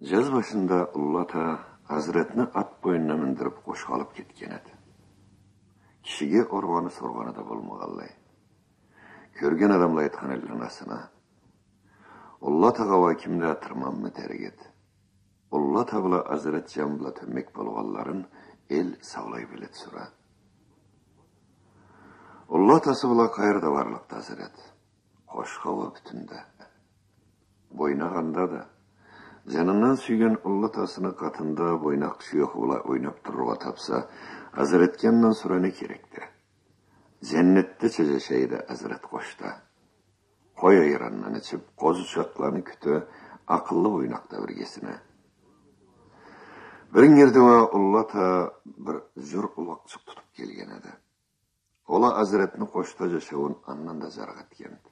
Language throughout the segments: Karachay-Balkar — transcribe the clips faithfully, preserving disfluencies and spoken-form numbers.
Джаз башында Уллу ата Азретни ат боюнуна миндирип къошха алып кетген эди. Кишиге оргъаны-соргъаны да болмагъанлай. Кёрген адамла айтхан эдиле анасына: «Уллу атагъа уа ким да тырманмы терк эди. Уллу ата бла Азрет джан бла тёммек болгъанларын эл саулай биледи сора». Уллу атасы бла къайры да барлыкъды Азрет. Къошха уа бютюн да. Бойнакъ анда да. Джанындан сюйген уллу атасыны къатында Бойнакъ шуёху бла ойнап турургъа тапса, Азретге андан сора не керекди? Джаннетдеча джашайды Азрет къошда. Къой айрандан ичип, къозучакъланы кюте, акъыллы Бойнакъ да биргесине. Бир ингирде уа Уллу ата бир джур улакъчыкъ тутуп келген эди. Ол а Азретни къошда джашауун андан да джарыкъ этгенди.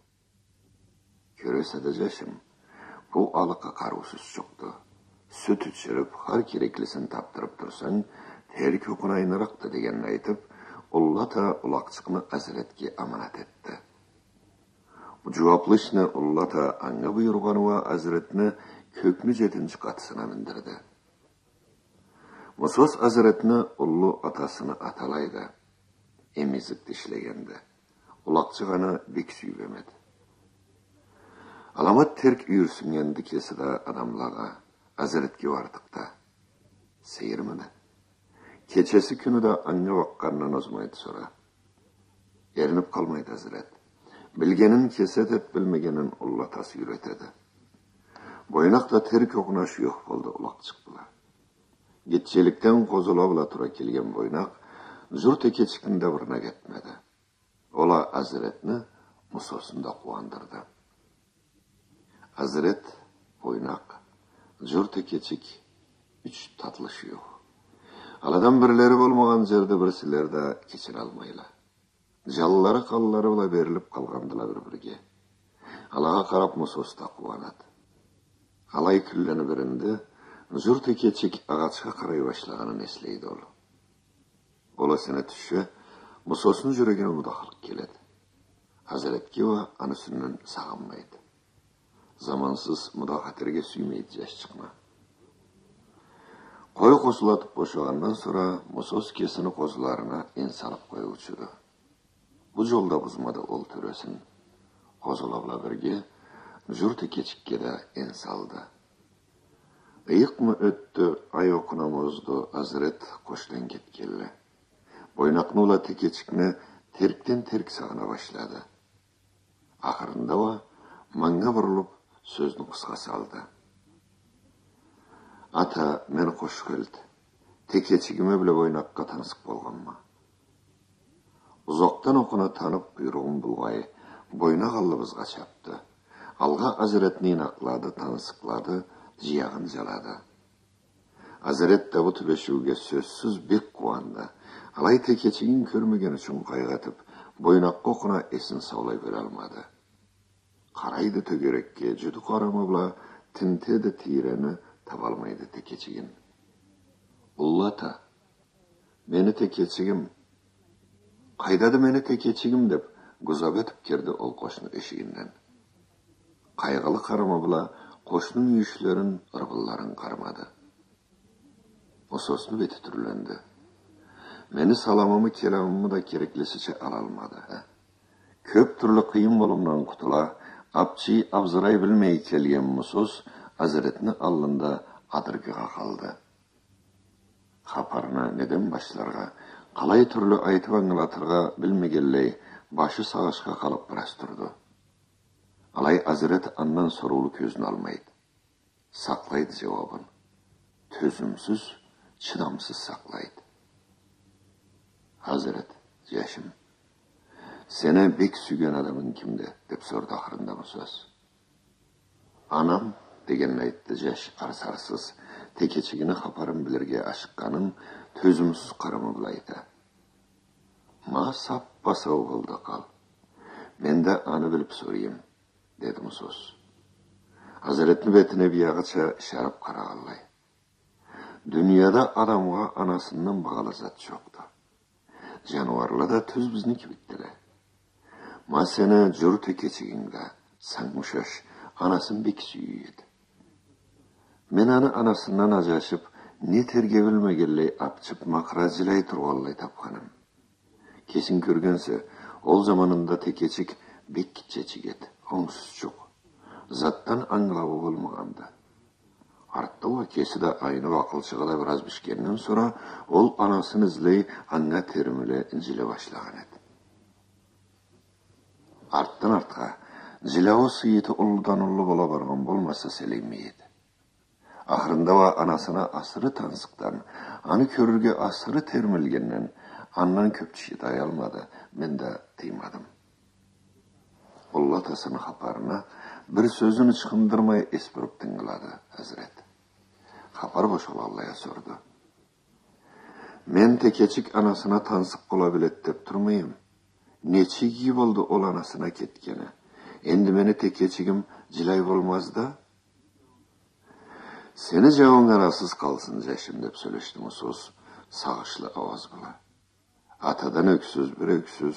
«Кёресе да, джашым, бу алыкъа къарыусуз джукъду. Сют ичирип, хар кереклисин тапдырып турсанг, терк окъуна айнырыкъды», — дегенин айтып, Уллу ата улакъчыкъны Азретге аманат этди. Джууаплы ишни Уллу ата анга буюргъаны уа Азретни кёкню джетинчи къатысына миндирди. Мусос Азретни уллу атасыны аталай да, эмизик да ишлегенди. Улакъчыкъ аны бек сюймеди. Аламат терк юйюрсюннгенди кеси да адамлагъа, Азретге уа артыкъ да. Сейирмиди? Кечеси-кюню да анга бакъгъандан озмайды сора. Эринип къалмайды Азрет. Билгенин кеси этеди, билмегенин уллу атасы юйретеди. Бойнакъ да терк окъуна шуёх болду улакъчыкъ бла. Гитчеликден къозула бла тура келген Бойнакъ джур текечикни да бырнак этмеди. Ол а Азретни, Мусосну да къууандырды. Азрет, Бойнакъ, джур текечик, юч татлы шуёх. Аладан бирлери болмагъан джерде бирсиле да кечиналмайла. Джанлары, къанлары бла берилип къалгъандыла бир-бирге. Алагъа къарап Мусос да къууанады. Алай кюнлени биринде джур текечик агъачха къарай башлагъанын эслейди ол. Ол эсине тюшсе, Мусосну джюрегине мудахлыкъ келеди. Азретге уа аны юсюнден сагъынмайды. Замансыз мудах этерге сюймейди джашчыкъны. Къой къозулатып бошагъандан сора Мусос кесини къозуларына эн салып къоюучуду. Бу джолда бузмады ол тёресин. Къозула бла бирге джур текечикге да эн салды. Ыйыкъмы ётдю, ай окъунамы озду, Азрет къошдан кетгенлей. Бойнакъны бла текечикни теркден терк сагъына башлады. Ахырында уа манга бурулуп, сёзню къысха салды. Ата, мен къош келди. Текечигиме бла Бойнакъгъа тансыкъ болгъанма. Узакъдан окъуна танып, къуйругъун булгъай, Бойнакъ аллыбызгъа чапды. Алгъа Азретни ийнакълады, тансыкълады, джыягъын джалады. Азрет да бу тюбешиуге сёзсюз бек къууанды. Алай текечигин кёрмеген ючюн къайгъы этип, Бойнакъгъа окъуна эсин саулай бералмады. Къарайды тёгерекге, джюдю къарамы бла тинтеди тийрени, табалмайды текечигин. Уллу ата, мени текечигим, къайдады мени текечигим? — деп, гузап этип кирди ол къошну эшигинден. Къайгъылы къарамы бла къошну мюйюшлерин, ырбылларын къармады. Мусосну бети тюрленди. Мени саламымы, келамымы да кереклисича алалмады. Кёп тюрлю къыйын болумдан къутула, апчый, абзырай билмей келген Мусос Азретни аллында адыргыгъа къалды. Хапарны неден башларгъа, къалай тюрлю айтып ангылатыргъа билмегенлей, башы сагъышха къалып бираз турду. Алай Азрет андан соруулу кёзюн алмайды. Сакълайды джууабын. Тёзюмсюз, чыдамсыз сакълайды. Азрет, джашым, сени бек сюйген адамынг кимди? — деп сорду ахырында Мусос. Анам, — дегенин айтды джаш арсарсыз, текечигини хапарын билирге ашыкъгъанын тёзюмсюз къарамы бла айта. Ма саппа-сау бол да къал. Мен да аны билип сорайым, — деди Мусос. Азретни бетине биягъыча ышарып къарагъанлай. Дунияда адамгъа анасындан багъалы зат джокъду. Джаныуарла да тюз бизни кибикдиле. Ма сени джур текечигинг да, санга ушаш, анасын бек сюе эди. Мен аны анасындан ажашып, не этерге билмегенлей апчып, макъыра жиляй тургъанлай тапханым. Кесинг кёргенсе, ол заманында текечик бек гитчечик эди, онгсузчукъ. Затдан ангылауу болмагъанды. Артда уа кеси да айнып, акъылчыгъы да бир аз бишгенден сора, ол анасын излей, анга термиле, жиле башлагъан эди. Артдан артха жиляуу сыйыты уллудан уллу бола баргъан болмаса, селиммей эди. Ахырында уа анасына асыры тансыкъдан, аны кёрюрге асыры термилгенден, андан кёп чыдаялмады, мен да тыймадым. Уллу атасыны хапарына бир сёзюн ычхындырмай эс буруп тынгылады Азрет. Хапар бошалгъанлай а сорду. Мен текечик анасына тансыкъ бола биледи деп турмайым. Нечик иги болду ол анасына кетгени. Энди мени текечигим жиляй болмаз да? Сени жауунг анасыз къалсын, жашым, деп сёлешди Мусос сагъышлы ауаз бла. Атадан ёксюз бир ёксюз,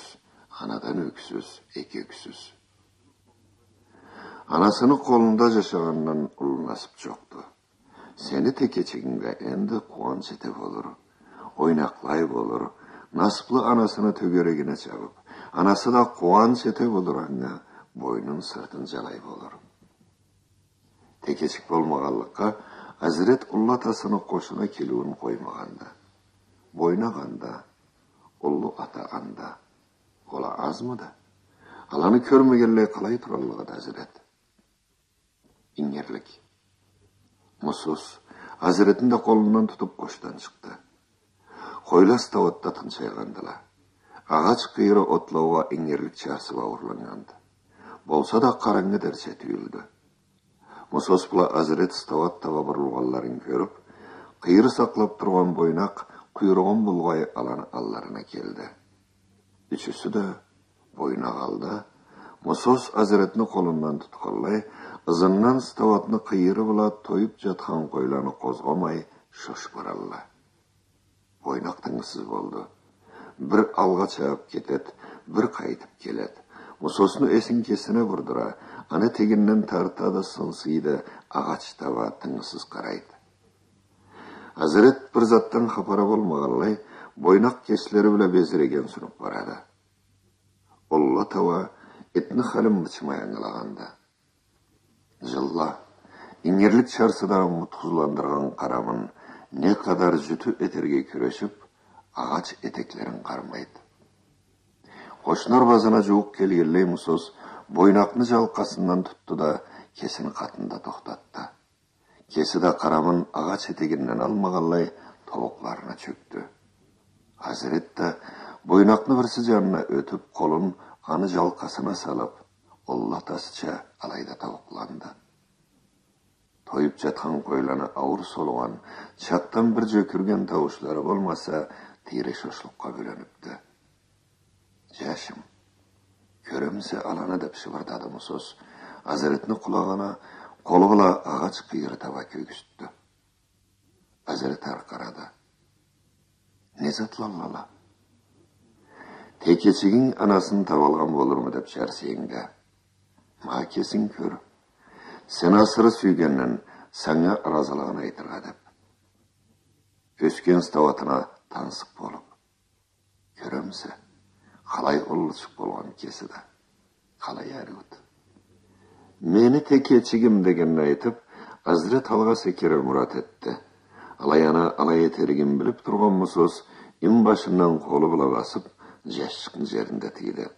анадан ёксюз эки ёксюз. Анасыны къолунда жашагъандан уллу насып жокъду. Сени текечигинг да энди къууанч эте болур, ойнакълай болур, насыплы анасыны тёгерегине чабып, анасы да къууанч эте болур анга, бойнун, сыртын жалай болур. Текечик болмагъанлыкъгъа, Азрет уллу атасыны къошуна келиуюн къоймагъанды. Бойнакъ анда, уллу ата анда. Ол а азмыды? Аланы кёрмегенлей къалай тураллыкъды Азрет? Ингирлик. Мусос Азретни да къолундан тутуп къошдан чыкъды. Къойла стауатда тынчайгъандыла. Агъач къыйыры отлаугъа ингирликча асып ауурланнганды. Болса да, къарангы дерча тюйюлдю. Мусос бла Азрет стауат таба бурулгъанларын кёрюп, къыйыры сакълап тургъан Бойнакъ къуйругъун булгъай аланы алларына келди. Ючюсю да, Бойнакъ алда, Мусос Азретни къолундан тутханлай, ызындан стауатны къыйыры бла тоюп жатхан къойланы къозгъамай шош баралла. Бойнакъ тынгысыз болду. Бир алгъа чабып кетед, бир къайтып келед. Мусосну эсин кесине бурдура, аны этегинден тартады, сынсыйды, агъач таба тынгысыз къарайды. Азрет бир затдан хапары болмагъанлай, Бойнакъ кеслери бла безиреген сунуп барады. Уллу ата уа итни халын бычымай ангылагъанды. Жылла, ингирлик чарсыдан мутхузландыргъан къарамын не къадар жютю этерге кюрешип, агъач этеклерин къармайды. Къошну арбазына жууукъ келгенлей Мусос Бойнакъны жалкъасындан тутду да, кесини къатында тохтатды. Кеси да къарамын агъач этегинден алмагъанлай, тобукъларына чёкдю. Азрет да Бойнакъны бирси жанына ётюп, къолун аны жалкъасына салып, уллу атасыча алайда тобукъланды. Тоюп жатхан къойланы ауур солугъан, чакъдан бир жёкюрген тауушлары болмаса, тийре шошлукъгъа бёленипди. «Жашым, кёремисе аланы?» — деп шыбырдады Мусос. Азретни къулагъына къолу бла агъач къыйыры таба кёргюзтдю. Азрет ары къарады. «Не затлалла ала?» «Текечигинг анасын табалгъан болурму деп жарсыйынг да. Ма кесинг кёр. Сени асыры сюйгенден, санга ыразылыгъын айтыргъа деп. Ёсген стауатына тансыкъ болуп. Кёремисе, къалай уллучукъ болгъан кеси да. Къалай ариуду. Мени текечигим дегенни айтып, Азрет алгъа секирир мурат этди. Алай аны алай этеригин билип тургъан Мусос, имбашындан къолу бла басып, жашчыкъны жеринде тыйды.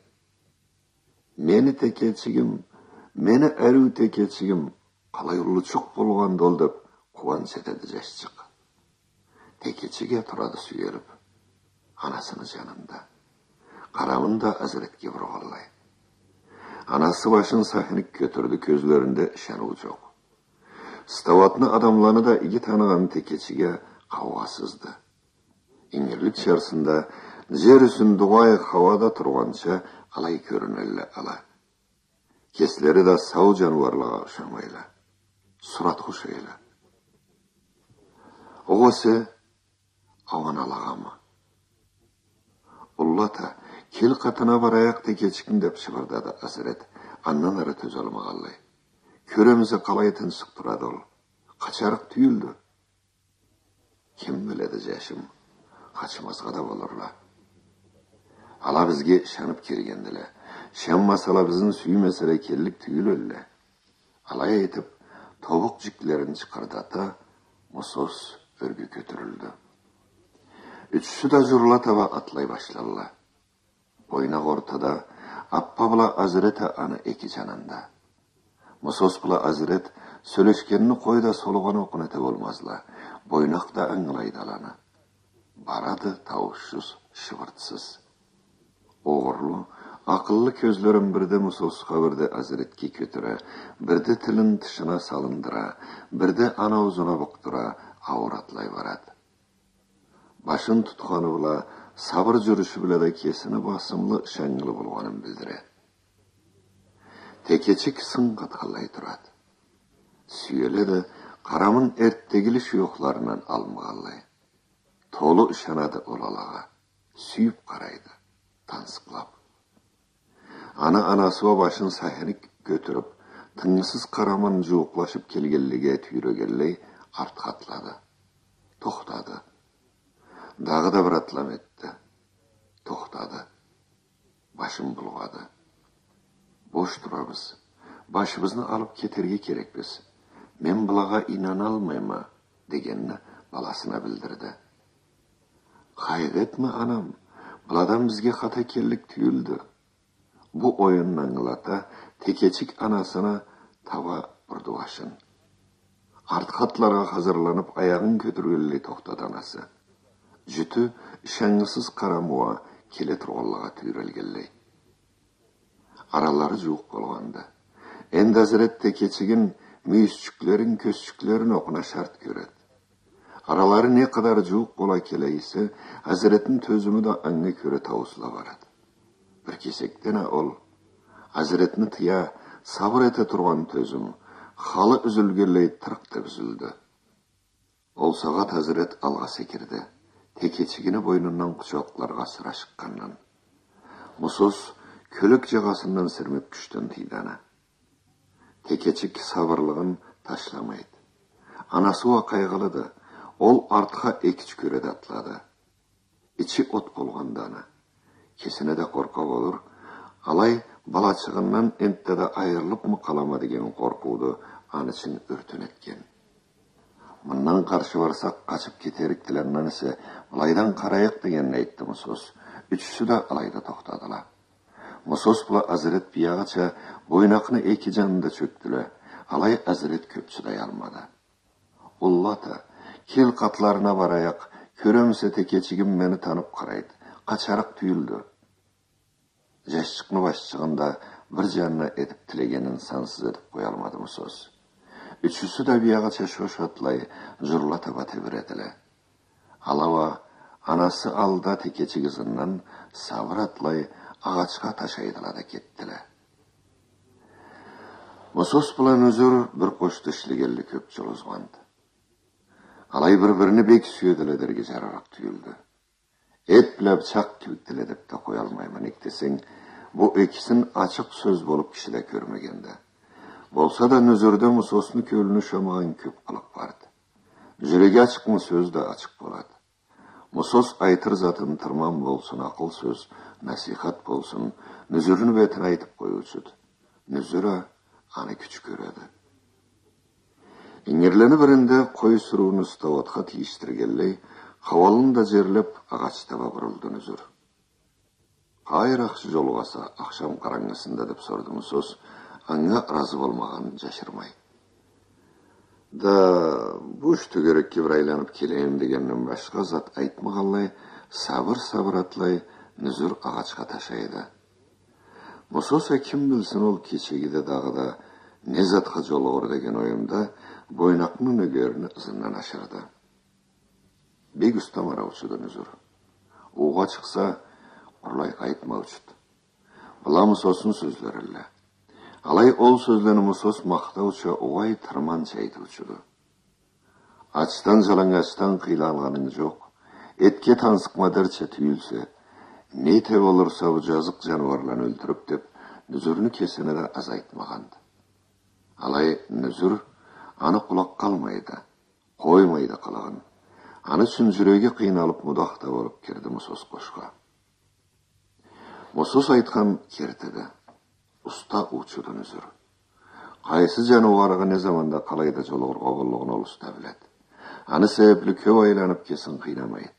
Мени текечигим, мени ариу текечигим, къалай уллучукъ болгъанды ол», — деп къууанч этеди жашчыкъ. Текечик а турады сюелип анасыны жанында. Къарамын да Азретге бургъанлай. Анасы башын сагъыш кётюрдю, кёзлеринде ышаныу жокъ. Стауатны адамланы да иги таныгъан текечик а къаугъасызды. Ингирлик чарсында, жер юсюн дугъай хауада тургъанча, алай кёрюнелле ала. Кеслери да сау жаныуарлагъа ушамайла. Суратха ушайла. Огъесе, ауаналагъамы? «Уллу ата, кел, къатына барайыкъ текечикни», — деп шыбырдады Азрет, андан ары тёзалмагъанлай. «Кёремисе, къалай тынчыкъ турады ол. Къачарыкъ тюйюлдю. Ким биледи, жашым, къачмазгъа да болурла. Ала бизге ышанып келгендиле. Ышанмасала, бизни сюймеселе келлик тюйюл элле. Алай айтып, тобукъ жиклерин чыкъырдата, Мусос ёрге кётюрюлдю. Ючюсю да журла таба атлай башлалла. Бойнакъ ортада, Аппа бла Азрет а аны эки жанында. Мусос бла Азрет сёлешгенни къой да, солугъан окъуна эте болмазла. Бойнакъ да ангылайды аланы. Барады тауушсуз, шыбыртсыз. Огъурлу, акъыллы кёзлерин бирде Мусосха, бирде Азретге кётюре, бирде тилин тышына салындыра, бирде аны аузуна букъдура, ауур атлай барады. Башын тутханы бла, сабыр жюрюшю бла да кесини басымлы, ышаннгылы болгъанын билдире. Текечик сынг къатханлай турады. Сюеле да, къарамын эрттегили шуёхларындан алмагъанлай. Толу ышанады ол алагъа. Сюйюп къарайды, тансыкълап. Аны анасы уа башын сагъыш кётюрюп, тынгысыз къарамын жууукълашып келгенлеге тюйрегенлей, артха атлады. Тохтады. Дагъыда бир атлам этди. Тохтады. Башын булгъады. «Бош турабыз. Башыбызны алып кетерге керекбиз. Мен былагъа ийнаналмайма», — дегенни баласына билдирди. «Къайгъы этме, анам, быладан бизге хата келлик тюйюлдю». Бу оюнну ангылата, текечик анасына таба бурду башын. Артха атларгъа хазырланып, аягъын кётюргенлей тохтады анасы. Жютю ышаннгысыз къарамы уа келе тургъанлагъа тюйрелгенлей. Аралары жууукъ болгъанды. Энди Азрет текечигин, мюйюзчюклерин, кёзчюклерин окъуна шарт кёреди. Аралары не къадар жууукъ бола келе эсе, Азретни тёзюмю да анга кёре тауусула барады. Бир кесекден а ол Азретни тыя, сабыр эте тургъан тёзюм халы юзюлгенлей тыркъ деп юзюлдю. Ол сагъат Азрет алгъа секирди. Текечигини бойнундан къучакъларгъа асыры ашыкъгъандан. Мусос кёлек жагъасындан сирмеп кючден тыйды аны. Текечик сабырлыгъын ташламайды. Анасы уа къайгъылыды. Ол артха эки-юч кере да атлады. Ичи от болгъанды аны. Кесине да къоркъа болур, алай балачыгъындан энтта да айырылыпмы къалама деген къоркъууду аны ичин ёртен этген. «Мындан къаршы барсакъ, къачып кетерикдиле, андан эсе былайдан къарайыкъ», — дегенин айтды Мусос. Ючюсю да алайда тохтадыла. Мусос бла Азрет биягъыча бойнакъны эки жанында чёкдюле. Алай Азрет кёп чыдаялмады. «Уллу ата, кел, къатларына барайыкъ, кёремисе, текечигим мени танып къарайды, къачарыкъ тюйюлдю». Жашчыкъны башчыгъын да бир жанына этип, тилегенин сансыз этип къоялмады Мусос. Ючюсю да биягъыча шош атлай, журла таба тебиредиле. Ала уа анасы алда, текечик ызындан сабыр атлай, агъачха ташайдыла да кетдиле. Мусос бла Нюзюр бир къошда ишлегенли кёп жыл озгъанды. Алай бир-бирини бек сюедиле дерге жарарыкъ тюйюлдю. Эт бла бычакъ кибикдиле деп да къоялмайма, нек десенг, бу экисин ачыкъ сёз болуп киши да кёрмегенди. Болса да, Нюзюрде Мусосну кёлюне ушамагъан кёп къылыкъ барды. Жюреги ачыкъны сёзю да ачыкъ болады. Мусос айтыр затын тырман болсун, акъыл сёз, насийхат болсун, Нюзюрню бетине айтып къоюучуду. Нюзюр а аны кючю кёреди. Ингирлени биринде къой сюрюуню стауатха тийишдиргенлей, къауалын да жерлеп, агъач таба бурулду Нюзюр. «Къайры ахшы жолугъаса ахшам къарангысында?» — деп сорду Мусос, анга ыразы болмагъанын жашырмай. «Да буш тёгерекге бир айланып келейим», — дегенден башха зат айтмагъанлай, сабыр-сабыр атлай, Нюзюр агъачха ташайды. Мусос а, ким билсин, ол кечегиде дагъыда не затха жолугъур деген оюмда, бойнакъны нёгерини ызындан ашырды. Бек уста мараучуду Нюзюр. Уугъа чыкъса, къурулай къайтмаучуду. Была Мусосну сёзлериле. Алай ол сёзлени Мусос махтауча, угъай, тырманча айтыучуду. Ачдан, жаланнгачдан къыйналгъанынг жокъ. Этге тансыкъма дерча тюйюлсе, не эте болурса бу жазыкъ жаныуарланы ёлтюрюп, деп, Нюзюрню кесине да азайтмагъанды. Алай Нюзюр Аны къулакъ къалмайды, къоймайды къылыгъын. Аны ючюн жюреги къыйналып, мудах да болуп кирди Мусос къошха. Мусос айтхан кертиди. Уста уучуду Нюзюр. Къайсы жаныуаргъа не заманда къалайда жолугъургъа боллугъун ол уста биледи. Аны себепли кёп айланып кесин къыйнамайды.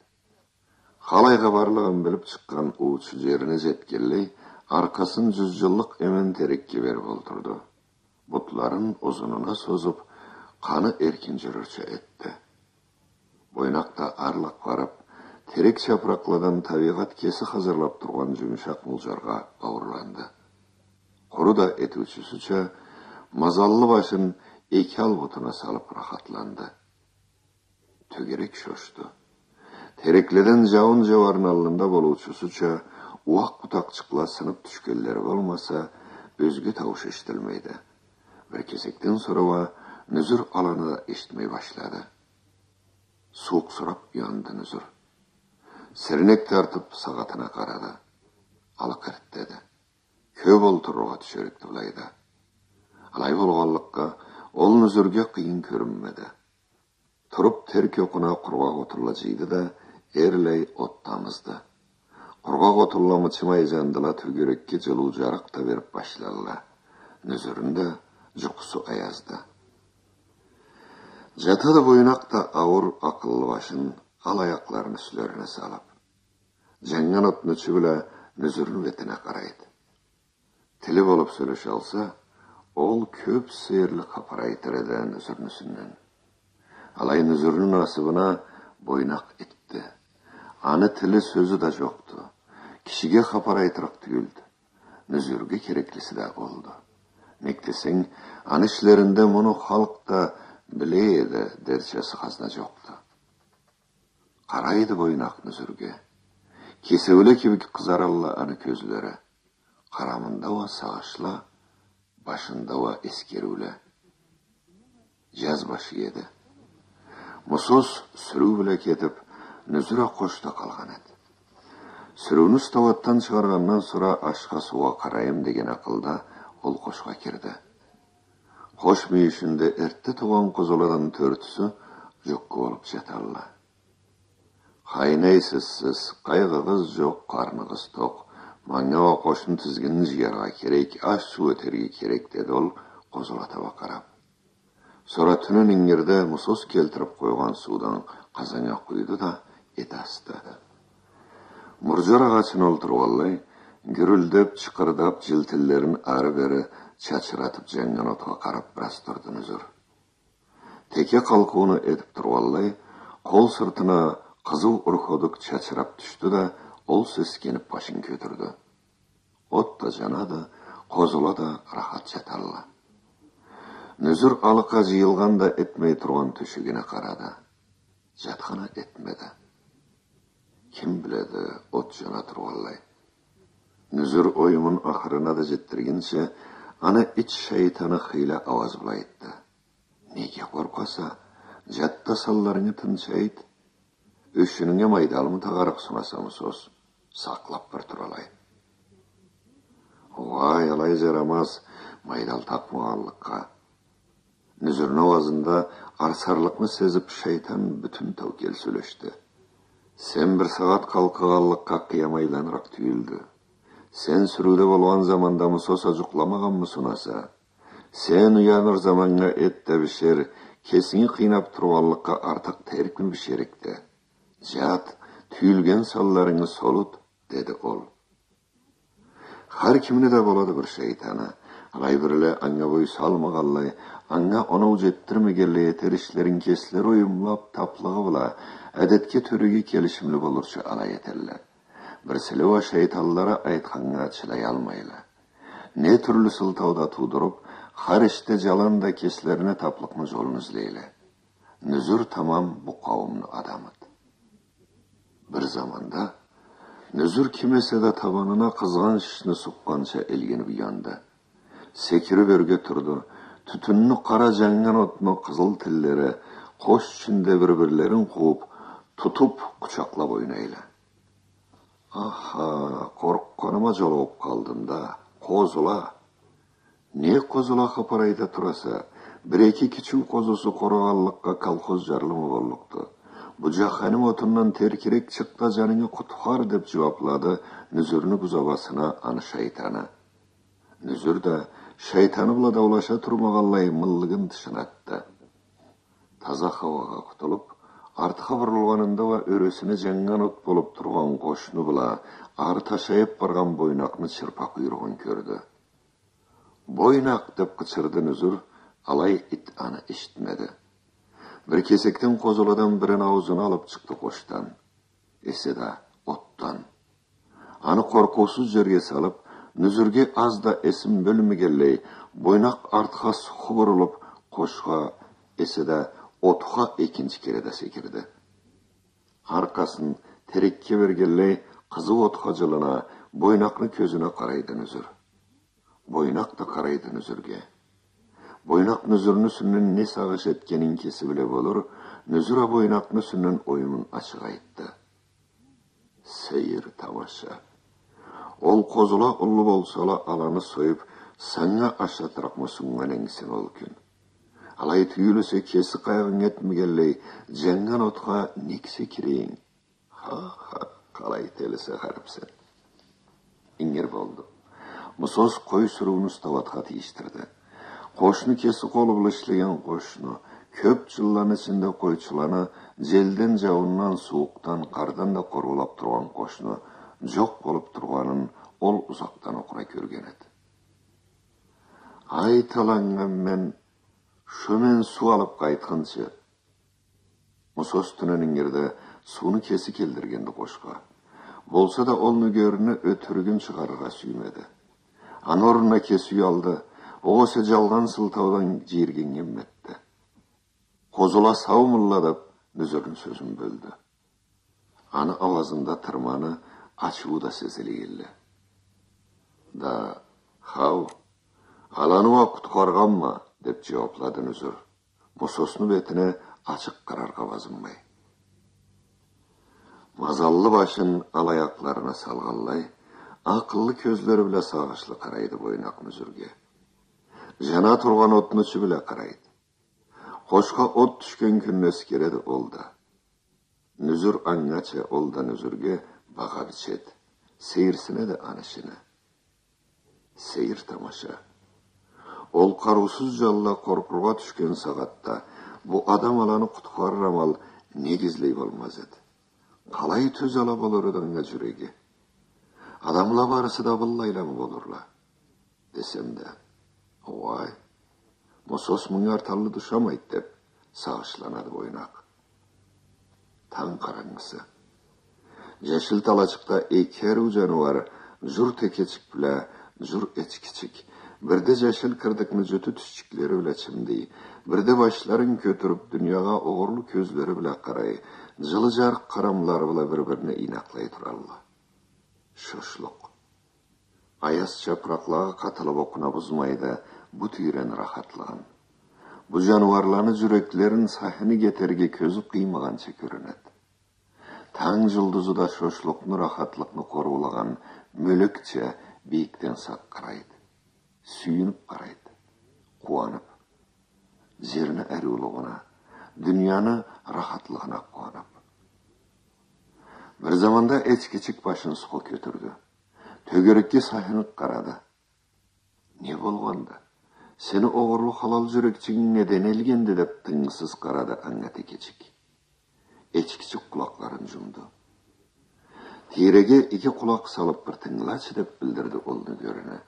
Къалайгъа барлыгъын билип чыкъгъан уучу жерине жетгенлей, аркъасын жюз жыллыкъ эмен терекге берип олтурду. Бутларын узунуна созуп, къаны эркин жюрюрча этди. Бойнакъ да арлакъ барып, терек жапыракъладан табийгъат кеси хазырлап тургъан жумушакъ мулжаргъа ауурланды. Къуру да этиучюсюча, мазаллы башын эки ал бутуна салып рахатланды. Тёгерек шошду. Терекледен жауун жауарны аллында болуучусуча, уакъ бутакъчыкъла сынып тюшгенлери болмаса, ёзге таууш эшитилмейди. Бир кесекден сора уа Нюзюр аланы да эшитмей башлады. Сууукъсурап уянды Нюзюр. Сирнек тартып, сагъатына къарады. Алыкъ эртдеди. Кёп олтурургъа тюшерикди былайда. Алай болгъанлыкъгъа, ол Нюзюрге къыйын кёрюнмеди. Туруп, терк окъуна къургъакъ отунла жыйды да, эрлай от тамызды. Къургъакъ отунла мычымай жандыла, тёгерекге жылыу жарыкъ да берип башлалла. Нюзюрню да жукъусу аязды. Жатады Бойнакъ да ауур акъыллы башын ал аякъларыны юслерине салып. Жаннган отну ичи бла Нюзюрню бетине къарайды. Тили болуп сёлешалса, ол кёп сейирли хапар айтыр эди Нюзюрню юсюнден. Алай Нюзюрню насыбына Бойнакъ итди. Аны тили, сёзю да жокъду. Кишиге хапар айтырыкъ тюйюлдю. Нюзюрге кереклиси да олду. Нек десенг, аны ичлеринде муну халкъ да биле эди дерчасы хазна жокъду. Къарайды Бойнакъ Нюзюрге. Кесеуле кибик къызаралла аны кёзлери. Къарамында уа сагъышла, башында уа эсгериуле. Жаз башы эди. Мусос сюрюу бла кетип, Нюзюр а къошда къалгъан эди. Сюрюуню стауатдан чыгъаргъандан сора ашха-суугъа къарайым деген акъылда ол къошха кирди. Къош мюйюшюнде эртде туугъан къозуладан тёртюсю жукку болуп жаталла. Къайнайсыз сиз, къайгъыгъыз жокъ, къарныгъыз токъ. Манга уа къошну тизгинин жыяргъа керек, аш-суу этерге керек, деди ол къозула таба къарап. Сора тюнюн ингирде Мусос келтирип къойгъан суудан къазаннга къуйду да, эт асды. Муржар агъачына олтургъанлай, гюрюлдеп, чыкъырдап, жилтинлерин ары-бери чачыратып жаннган отха къарап бираз турду Нюзюр. Теке къалкъыуну этип тургъанлай, къол сыртына къызыу урходукъ чачырап тюшдю да, ол сескенип башын кётюрдю. От да жанады, къозула да рахат жаталла. Нюзюр алыкъа жыйылгъан да этмей тургъан тёшегине къарады. Жатхан а этмеди. Ким биледи, от жана тургъанлай. Нюзюр оюмун ахырына да жетдиргинчи, аны ич шайтаны хыйлы ауаз бла айтды. Неге къоркъаса? Жат да, санларынгы тынч айт. Ёшюнюнге майдалмы тагъарыкъ сунаса, Мусос? Сакълап бир тур алай. Угъай, алай жарамаз, майдал такъмагъанлыкъгъа. Нюзюрню ауазында арсарлыкъны сезип, шайтан бютюн таукел сёлешди. Сен бир сагъат къалкъыгъанлыкъгъа къыям айланырыкъ тюйюлдю. Сен сюрюуде болгъан заманда Мусос а жукъламагъанмы сунаса? Сен уяныр заманнга эт да бишир, кесинги къыйнап тургъанлыкъгъа артыкъ теркми бишерикди? Жат, тюйюлген санларынгы солут, деди ол. Хар кимни да болады бир шайтаны. Алай бирле анга бой салмагъанлай, анга оноу жетдирмегенлей этер ишлерин кеслери оюмлап, таплыгъы бла, адетге, тёреге келишимли болурча алай этелле. Бирсиле уа шайтанлары айтханнга чыдаялмайла. Не тюрлю сылтау да туудуруп, хар ишде жаланда кеслерине таплыкъны жолун излейле. Нюзюр тамам бу къауумну адамыды. Бир заманда Нюзюр ким эсе да табанына къызгъан шишни сукъгъанча элгенип уянды. Секирип ёрге турду. Тютюнню къара, жаннган отну къызыл тиллери къош ичинде бир-бирлерин къууп, тутуп, къучакълап ойнайла. Аха, къоркъгъаныма жолугъуп къалдым да, къозула. Не къозула хапар айта тураса, Бир-эки кичиу къозусу къорагъанлыкъгъа колхоз джарлымы боллукъду. Бу джаханим отундан теркирек чыкъ да, джанынгы къутхар, — деп джууаблады Нюзюрню бузабасына аны шайтаны. Нюзюр да шайтаны бла даулаша турмагъанлай мыллыгын тышына атды. Таза хауагъа къутулуб, артха бурулгъанында уа ёресине джаннган от болуб тургъан къошну бла ары ташайыб баргъан Бойнакъны чырпа къуйругъун кёрдю. «Бойнакъ!» — деп къычырды Нюзюр, алай ит аны эшитмеди. Бир кесекден къозуладан бирин ауузуна алыб чыкъды къошдан. Эсе да отдан. Аны къоркъуусуз джерге салыб, Нюзюрге аз да эсин бёлмегенлей, Бойнакъ артха суху бурулуб, къошха, эсе да отха экинчи кере да секирди. Аркъасын терекге бергенлей, къызыу отха джылына, Бойнакъны кёзюне къарайды Нюзюр. Бойнакъ да къарайды Нюзюрге. Бойнакъ Нюзюрню юсюнден не сагъыш этгенин кеси биле болур, Нюзюр а Бойнакъны юсюнден оюмун ачыкъ айтды. Сейир-тамаша. Ол къозула уллу болсала, аланы союб, санга ашатырыкъмы суннган эдинг сен ол кюн? Алай тюйюл эсе, кеси къайгъынг этмегенлей, джаннган отха нек секирейинг? Ха-ха, къалай телисе харип сен. Ингир болду. Мусос къой сюрюуню стауатха тийишдирди. Къошну кеси къолу бла ишлеген къошну, кёб джылланы ичинде къойчуланы джелден, джауундан, сууукъдан, къардан да къоруулаб тургъан къошну джокъ болуб тургъанын ол узакъдан окъуна кёрген эди. Айт, аланнган мен, шо мен суу алыб къайтхынчы. Мусос тюнен ингирде сууну кеси келтиргенди къошха. Болса да ол нёгерине ётюрюгюн чыгъарыргъа сюймеди. Аны орнуна кеси уялды, огъесе джалгъан сылтаудан джийиргеннген этди. Къозула саумулла, — деп, Нюзюрню сёзюн бёлдю. Аны ауазында тырманы, ачыуу да сезиле эди. Да, хау, аланы уа къутхаргъанма, — деп джууаблады Нюзюр, Мусосну бетине ачыкъ къараргъа базынмай. Мазаллы башын ал аякъларына салгъанлай, акъыллы кёзлери бла сагъышлы къарайды Бойнакъ Нюзюрге. Джана тургъан отну ичи бла къарайды. Къошха от тюшген кюнню эсгереди ол да. Нюзюр ангача ол да Нюзюрге багъа бичеди. Сейирсинеди аны ишине. Сейир-тамаша. Ол къарыусуз джанла къоркъургъа тюшген сагъатда бу адам аланы къутхарыр амал нек излей болмаз эди? Къалай тёзаллыкъ болур эди анга джюреги? Адамла барысы да быллайламы болурла? Десем да, уай, Мусос мынга арталлы да ушамайды, — деп, сагъышланады Бойнакъ. Танг къарангысы. Джашил талачыкъда эки ариу джаныуар, джур текечик бла джур эчкичик, бирде джашил кырдыкны джютю тишчиклери бла чимди, бирде башларын кётюрюп, дуниягъа огъурлу кёзлери бла къарай, джылы джарыкъ къарамлары бла бир-бирине ийнакълай туралла. Шошлукъ. Аяз чапыракълагъа къатылып окъуна бузмайды бу тийрени рахатлыгъын. Бу джаныуарланы джюреклерин сахни кетерге кёзю къыймагъанча кёрюнеди. Танг джулдузу да шошлукъну, рахатлыкъны къоруулагъан мёлекча бийикден сакъ къарайды. Сюйюнюп къарайды. Къууанып. Джерни ариулугъуна, дунияны рахатлыгъына къууанып. Бир заманда эчкичик башын суху кётюрдю. Тёгерекге сагъынып къарады. Не болгъанды? Сени огъурлу халал джюрекчигинг неден элгенди? — деп тынгысыз къарады анга текечик. Эчкичик къулакъларын джумду. Тийреге иги къулакъ салып бир тынгылачы, — деп билдирди ол нёгерине.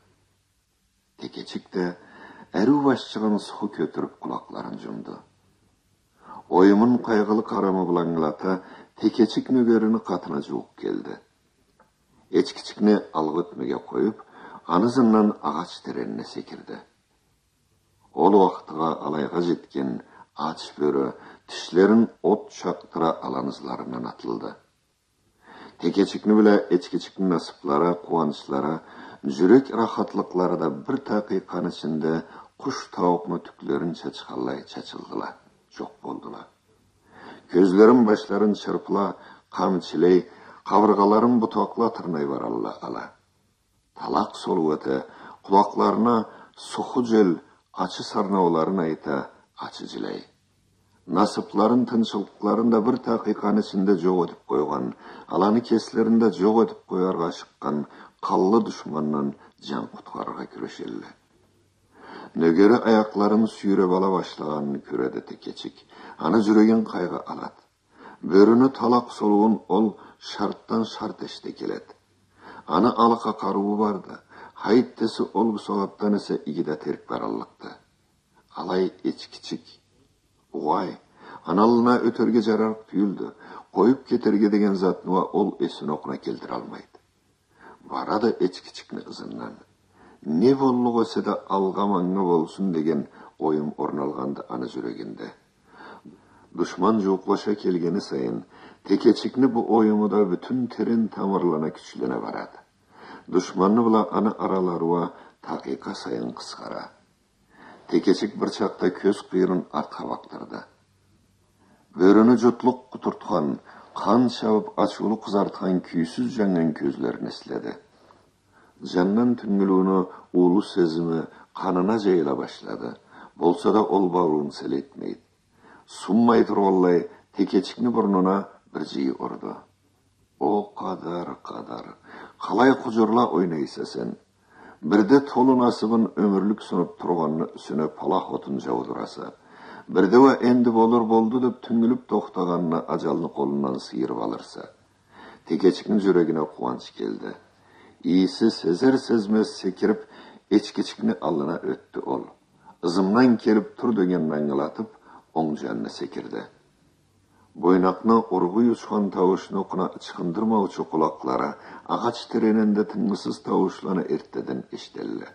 Текечик да ариу башчыгъын суху кётюрюп къулакъларын джумду. Оюмун къайгъылы къарамы бла ангылата, текечик нёгерини къатына джууукъ келди. Эчкичикни алгъа ётмеге къоюп, аны ызындан агъач теренине секирди. Ол уакъытха алайгъа джетген ач бёрю тишлерин от чакъдыра аланы ызларындан атылды. Текечикни бла эчкичикни насыплары, къууанчлары, джюрек рахатлыкълары да бир такъыйкъаны ичинде къуш тауукъну тюклерин чачханлай чачылдыла, джокъ болдула. Кёзлерин, башларын чырпыла, къамчилей, къабыргъаларын бутакъла тырнай баралла ала. Талакъ солуп ёте, къулакъларына суху джел ачы сарнауларын айта, ачы жиляй. Насыпларын, тынчлыкъларын да бир такъыйкъаны ичинде джокъ этип къойгъан, аланы кеслерин да джокъ этип къояргъа ашыкъгъан къанлы душмандан джан къутхарыргъа кюрешелле. Нёгери аякъларын сюйреп ала башлагъанын кёреди Текечик. Аны джюрегин къайгъы алады. Бёрюню талакъ солуун ол шартдан шарт эшите келеди. Аны алыкъа къарыуу барды. Хайт десе, ол бусагъатдан эсе иги да терк бараллыкъды. Алай эчкичик. Угъай, аны аллына ётерге джарарыкъ тюйюлдю. Къоюп кетерге деген затны уа ол эсине окъуна келтиралмайды. Барады эчкичикни ызындан. Не боллукъ эсе да, алгъа-манга болсун деген оюм орналгъанды аны джюрегинде. Душман джууукълаша келгени сайын, Текечикни бу оюму да бютюн терен тамырлана кючлене барады. Душманы бла аны аралары уа такъыйкъа сайын къысхара. Текечик бир чакъда кёз къыйырын артха бакъдырды. Бёрюню джутлукъ къутуртхан, къан чабып, ачыулу къызартхан кюйсюз джаннган кёзлерин эследи. Джандан тюнгюлюуню уллу сезими къанына джайыла башлады. Болса да, ол баууун сел этмейди. Сунмай тургъанлай, Текечикни бурнуна бир джыйы урду. О, къадар, къадар! Къалай къуджурла ойнайса сен! Бирде толу насыбын ёмюрлюк сунуп тургъанны юсюне палах отун джаудураса, бирде уа энди болур болду деп тюнгюлюп тохтагъанны аджалны къолундан сыйырып алырса. Текечикни джюрегине къууанч келди. Ийиси сезер-сезмез секирип, эчкичикни аллына ётдю ол. Ызымдан келип тур дегенни ангылатып, онг джанына секирди. Бойнакъны ургъуй учхан таушну окъуна ычхындырмаучу къулакълары агъач теренинде тынгысыз тауушланы эртдеден эшителле.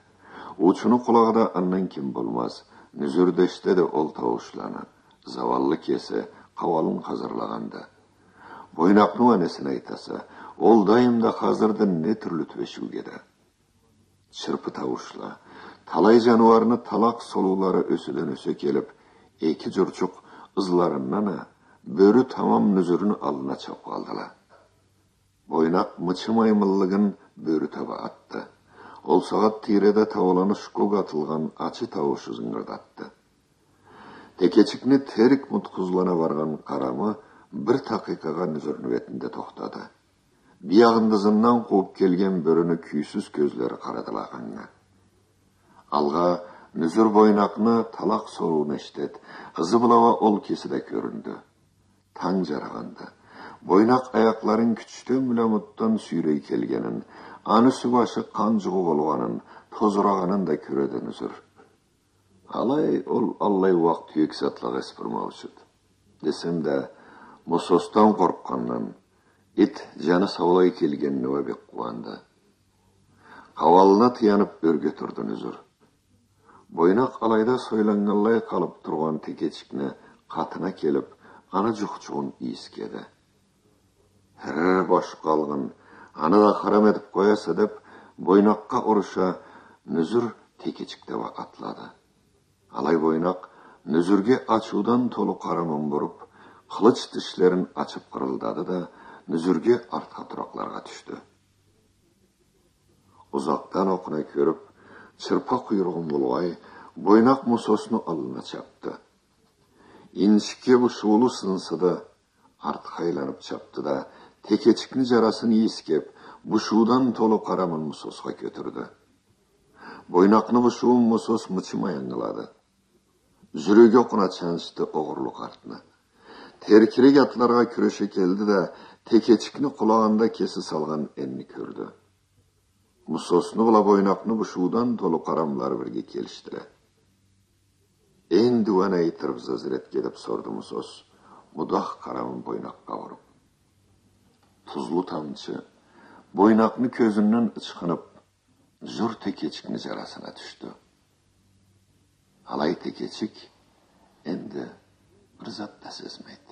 Уучуну къулагъы да андан кем болмаз, нюзюр да эшитеди ол тауушланы. Зауаллы кеси къауалын хазырлагъанды. Бойнакъны уа несин айтаса, ол дайым да хазырды не тюрлю тюбешиуге да. Чырпы тауушла, талай джаныуарны талакъ солуулары ёседен ёсе келип, эки джурчукъ ызларындан а бёрю тамам нюзюрню аллына чабып къалдыла. Бойнакъ мычымай мыллыгын бёрю таба атды. Ол сагъат тийреде тауланы шкок атылгъан ачы тауушу зынгырдатды. Текечикни терк мутхузлана баргъан къарамы бир такъыйкъагъа нюзюрню бетинде тохтады. Биягъында ызындан къууп келген бёрюню кюйсюз кёзлери къарадыла анга. Алгъа нюзюр Бойнакъны талакъ солууун эшитеди, ызы бла уа ол кеси да кёрюндю. Танг джарагъанды. Бойнакъ аякъларын кючден бла умутдан сюйрей келгенин, аны юсю-башы къан джугъу болгъанын, тозурагъанын да кёреди нюзюр. Алай, ол аллай ууакъ-тюек затлагъа эс бурмаучуду. Десем да, Мусосдан къоркъгъандан, ит джаны саулай келгенине уа бек къууанды. Къауалына таянып, ёрге турду нюзюр. Бойнакъ алайда сойланнганлай къалып тургъан Текечикни къатына келип, аны джукъчугъун ийискеди. «Хырр, бош къалгъын, аны да харам этип къояса», — деп, Бойнакъгъа уруша, нюзюр Текечик да уа атлады. Алай Бойнакъ нюзюрге ачыудан толу къарамын буруп, къылыч тишлерин ачып къырылдады да, нюзюрге артха туракъларгъа тюшдю. Узакъдан окъуна кёрюп, чырпа къуйругъун булгъай, Бойнакъ Мусосну аллына чапды. Инчикге бушуулу сынсыды, артха айланып чапды да, Текечикни джарасын ийискеп, бушуудан толу къарамын Мусосха кётюрдю. Бойнакъны бушуун Мусос мычымай ангылады. Джюреги окъуна чанчды огъурлу къартны. Теркирек атларгъа кюреше келди да, Текечикни къулагъында кеси салгъан энни кёрдю. Мусосну бла Бойнакъны бушуудан толу къарамлары бирге келишдиле. «Энди уа не айтырбыз Азретге?» — деп сорду Мусос, мудах къарамын Бойнакъгъа буруп. Тузлу тамчы Бойнакъны кёзюнден ычхынып, джур Текечикни джарасына тюшдю. Алай Текечик энди бир зат да сезмейди.